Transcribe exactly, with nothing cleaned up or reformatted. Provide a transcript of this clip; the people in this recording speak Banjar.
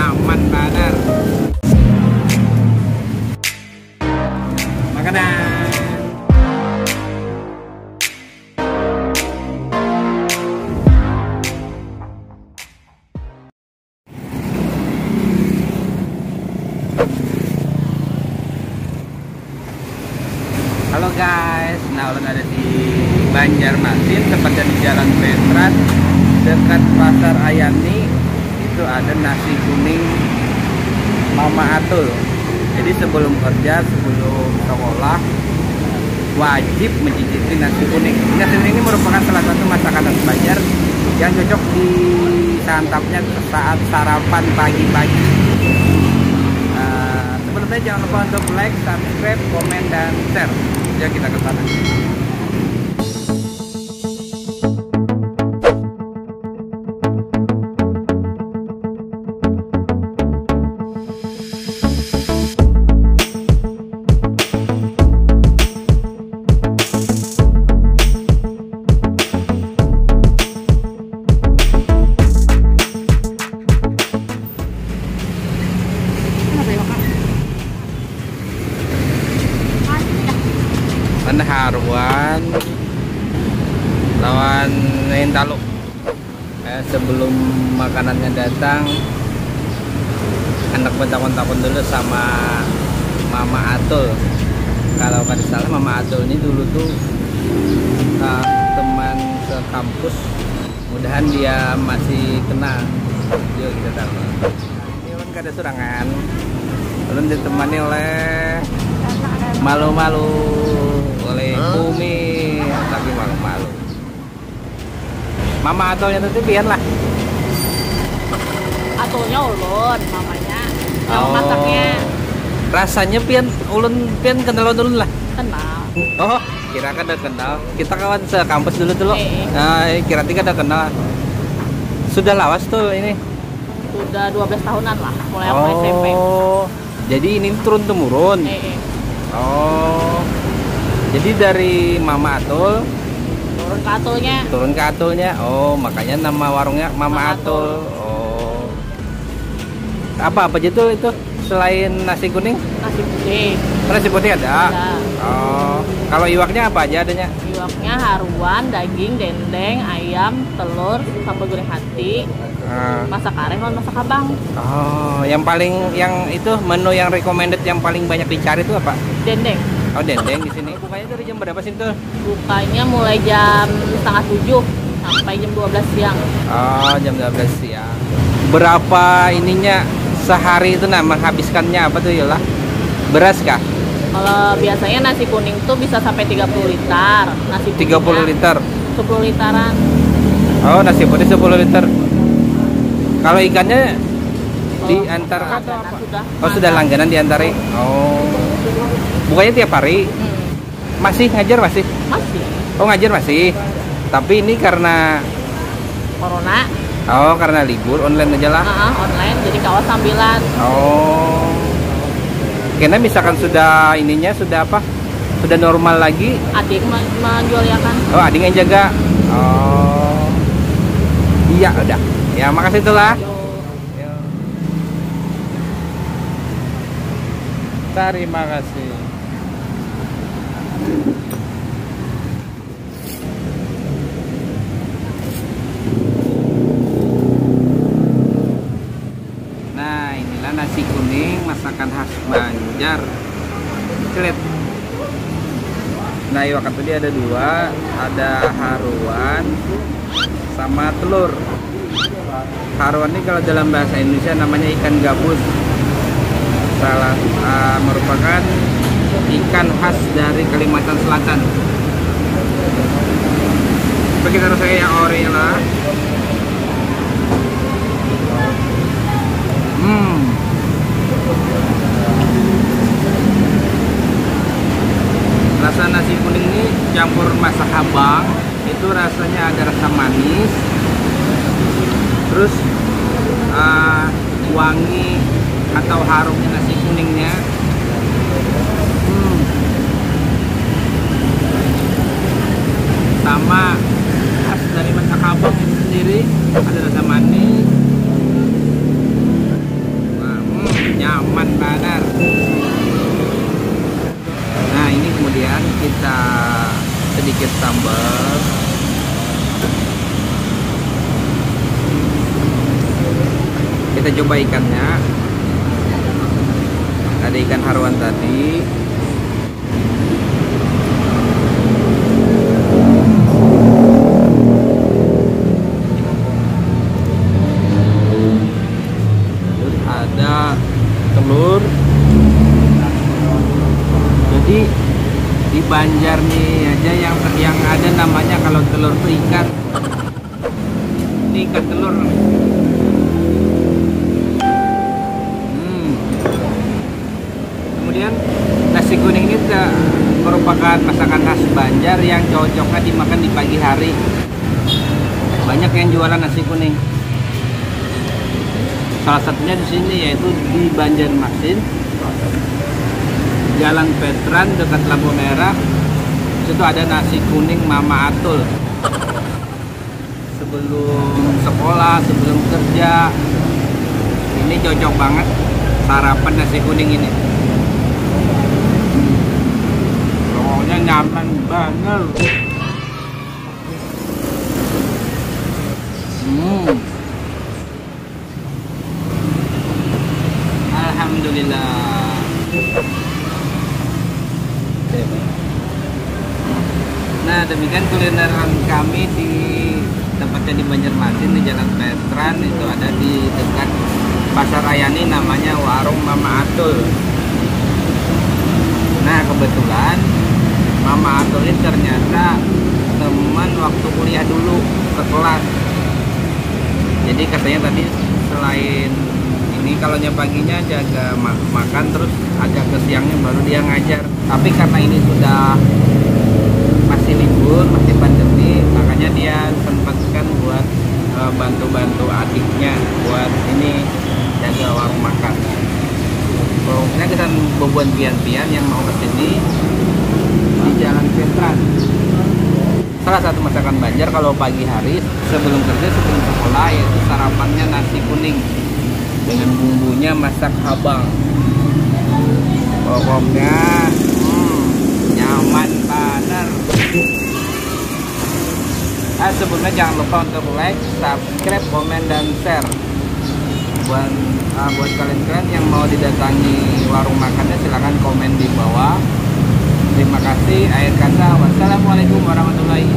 Aman banar. Makanan. Halo guys, nah, ulun ada di Banjarmasin, tepatnya di Jalan Petran, dekat Pasar Ayani. Itu ada nasi kuning Mama Atul. Jadi sebelum kerja, sebelum sekolah, wajib mencicipi nasi kuning. Nasi kuning ini merupakan salah satu masakan khas Banjar yang cocok disantapnya saat sarapan pagi-pagi. Nah, sebelumnya jangan lupa untuk like, subscribe, komen, dan share. Ya, kita ke sana. Mana haruan lawan lain talu. Eh, sebelum makanannya datang, anak bertakun-takun dulu sama Mama Atul. Kalau kada salah, Mama Atul ini dulu tuh, eh, teman sekampus. Mudahan dia masih kenal. Yuk, kita tahu. Ini ulun kada surangan. Ulun ditemani oleh malu-malu, oleh Bumi, tapi malu-malu. Mama Atulnya tadi pian lah. Atulnya ulun, mamanya yang Oh. Masaknya. Rasanya pian ulun, pian kenal lawan ulun lah. Kenal. Oh, kira kada kenal. Kita kawan sekampus dulu tuh lo. Eh. Nah, kira tiga kada kenal. Sudah lawas tuh ini. Sudah dua belas tahunan lah, mulai aku S M P. Oh. Jadi ini turun temurun. Eh, eh. Oh. Jadi dari Mama Atul Turun ke Atulnya. turun ke Atulnya. Oh, makanya nama warungnya Mama Mama Atul. Atul. Oh. Apa-apa aja tuh itu selain nasi kuning? Nasi putih. Nasi putih ada. Ada. Oh. Kalau iwaknya apa aja adanya? Iwaknya haruan, daging, dendeng, ayam, telur, sambal goreng hati, Ah. masak kareh, lawan masak habang. Oh, yang paling, yang itu menu yang recommended yang paling banyak dicari itu apa? Dendeng. Oh, dendeng di sini. Bukanya dari jam berapa sih tuh? Bukanya mulai jam setengah tujuh sampai jam dua belas siang. Oh, jam dua belas siang. Berapa ininya sehari itu, nah, menghabiskannya apa tuh, Yola? Beras kah? Kalau biasanya nasi kuning tuh bisa sampai tiga puluh liter. Nasi Tiga puluh kuningnya liter. Sepuluh literan. Oh, nasi putih sepuluh liter. Kalau ikannya Kalau diantar atau langganan apa? Sudah. Oh, sudah langganan diantari. Oh. Bukanya tiap hari? Hmm, Masih ngajar masih? masih. Oh, ngajar masih. Tapi ini karena Corona, oh, karena libur online aja lah. ah, online, jadi kawa sambilan. Oh. Kena misalkan sudah ininya sudah apa? Sudah normal lagi. Adik me- menjual ya kan. Oh, ading yang jaga. Oh. Iya, udah. Ya, makasih tuh lah. Yo. Terima kasih. Nah, inilah nasi kuning masakan khas Banjar. Celit. Nah, iwak tadi ada dua, ada haruan sama telur. Haruan ini kalau dalam bahasa Indonesia namanya ikan gabus. Salah, ah, merupakan ikan khas dari Kalimantan Selatan. Coba kita rasanya yang ori lah. Hmm. Rasa nasi kuning ini campur masak habang, itu rasanya ada rasa manis, terus, ah, wangi atau harumnya nasi kuningnya. Hmm. Sama khas dari masak habang itu sendiri, ada rasa manis. Kita coba ikannya. Ada ikan haruan tadi. Terus ada telur. Jadi di Banjar nih aja yang yang ada namanya kalau telur tuh ikan. Ini ikan telur. Hmm. Kemudian nasi kuning ini merupakan masakan khas Banjar yang cocoknya dimakan di pagi hari. Banyak yang jualan nasi kuning. Salah satunya di sini yaitu di Banjarmasin, Jalan Veteran dekat lampu merah. Situ ada nasi kuning Mama Atul. Sebelum sekolah, sebelum kerja, ini cocok banget sarapan nasi kuning ini. Pokoknya nyaman banget. Hmm. Alhamdulillah. Nah, demikian kulineran kami di tempatnya di Banjarmasin, di Jalan Veteran, itu ada di dekat Pasar Rayani, namanya Warung Mama Atul. Nah, kebetulan Mama Atul ini ternyata teman waktu kuliah dulu sekelas. Jadi katanya tadi selain ini, kalau nya paginya jaga ma- makan, terus agak ke siangnya baru dia ngajar. Tapi karena ini sudah masih libur, masih pandemi, makanya dia sempatkan buat eh, bantu-bantu adiknya buat ini, jaga warung makan. Pokoknya kita bubuhan pian-pian yang mau ke sini di Jalan Veteran. Salah satu masakan Banjar kalau pagi hari sebelum kerja, sebelum sekolah, yaitu sarapannya nasi kuning dengan bumbunya masak habang. Pokoknya hmm, nyaman banar. Ah, sebelumnya jangan lupa untuk like, subscribe, komen, dan share. Buat ah, buat kalian-kalian yang mau didatangi warung makannya, silakan komen di bawah. Terima kasih. Akhir kata, wassalamualaikum warahmatullahi